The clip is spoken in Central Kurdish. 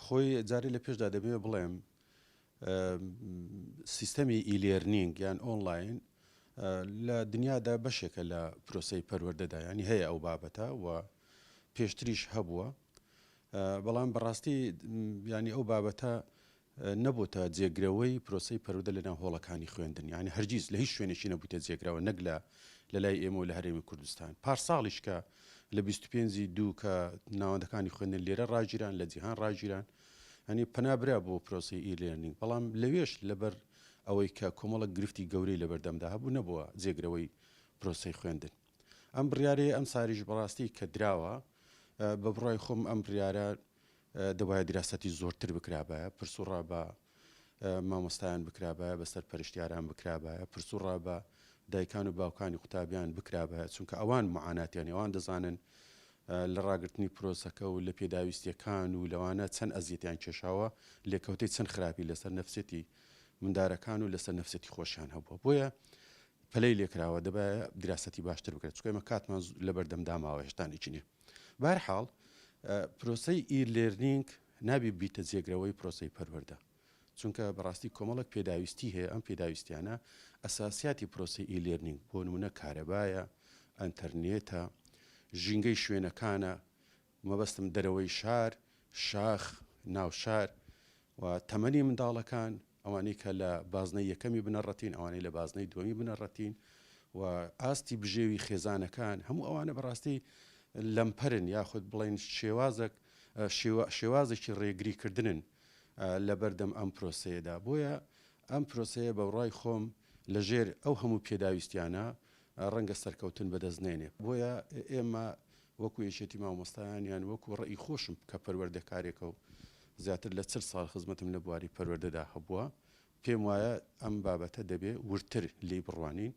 خۆی جارێ لە پێشدا دەمەوێ بڵێم سیستەمی e-learning یان ئۆنلاین لە دنیادا بەشێکە لە پرۆسەی پەروەردەدا ینی هەیە ئەو بابەتە و پێشتریش هەبووە بەڵام بەڕاستی ینی ئەو بابەتە نەبووتە جێگرەوەی پرۆسەی پەروەردە لەناو هۆڵەکانی خوێندن، یانی هەرگیز لە هیچ شوێنێکی نەبوویتە جێگرەوە نەک لە لەلای ئێمە و لە هەرێمی کوردستان. پارساڵیش کە لە 25 ی دوو کە ناوەندەکانی خوێندن لێرە ڕاگیران، لە جیهان ڕاگیران، یانی پەنا برا بۆ پرۆسەی e-learning، بەڵام لەوێش لەبەر ئەوەی کە کۆمەڵێک گرفتی گەورەی لەبەردەمدا هەبوو نەبووە جێگرەوەی پرۆسەی خوێندن. ئەم بڕیارەی ئەمساریش بەڕاستی کە دراوە، بە بڕوای خۆم ئەم بڕیارە دەبوایە دیراسەتی زۆرتر بکرابایە، پرس و ڕا بە مامۆستایان بکرابایە، بە سەرپەرشتیاران بکرابایە، پرس و ڕا بە دایکان و باوکانی قوتابیان بکرابایە، چونکە ئەوان معاناتیان ئەوان دەزانن لە ڕاگرتنی پرۆسەکە و لە پێداویستیەکان و لەوانە چەند ئەزیەتیان کێشاوە، لێکەوتەی چەند خراپی لەسەر نەفسیەتی مندارەکان و لەسەر نەفسیەتی خۆشیان هەبووە. بۆیە پەلەی لێکراوە، دەبایە دیراسەتی باشتر بکرێت، چونکە ئێمە کاتمان لەبەردەمدا ماوە هێشتان هیچ نییە. بەهەرحاڵ پرۆسەی e-learning نابی بیتە جێگرەوەی پرۆسەی پەروەردە، چونکە بەڕاستی کۆمەڵێک پێداویستی هەیە، ئەم پێداویستیانە ئەساسیاتی پرۆسەی e-learning بۆ نمونە کارەبایە، ئەنتەرنێتە، ژینگەی شوێنەکانە، مەبەستم دەرەوەی شار، شاخ، ناو شار و تەمەنی منداڵەکان، ئەوانەی کە لە بازنەی یەکەمی بنەڕەتین، ئەوانەی لە بازنەی دووەمی بنەڕەتین و ئاستی بژێوی خێزانەکان، هەموو ئەوانە بەڕاستی لەمپەرن یاخود بڵێین شێوازێک شێوازێکی ڕێگریکردنن لەبەردەم ئەم پرۆسەیەدا. بۆیە ئەم پرۆسەیە بە ڕای خۆم لەژێر ئەو هەموو پێداویستیانە ڕەنگە سەرکەوتن بەدەست نێنێ. بۆیە ئێمە وەکو یەکێتی مامۆستایان یان وەکو ڕەئی خۆشم کە پەروەردەکارێکە و زیاتر لە 40 ساڵ خزمەتم لە بواری پەروەردەدا هەبووە، پێم وایە ئەم بابەتە دەبێ وردتر لێی بڕوانین.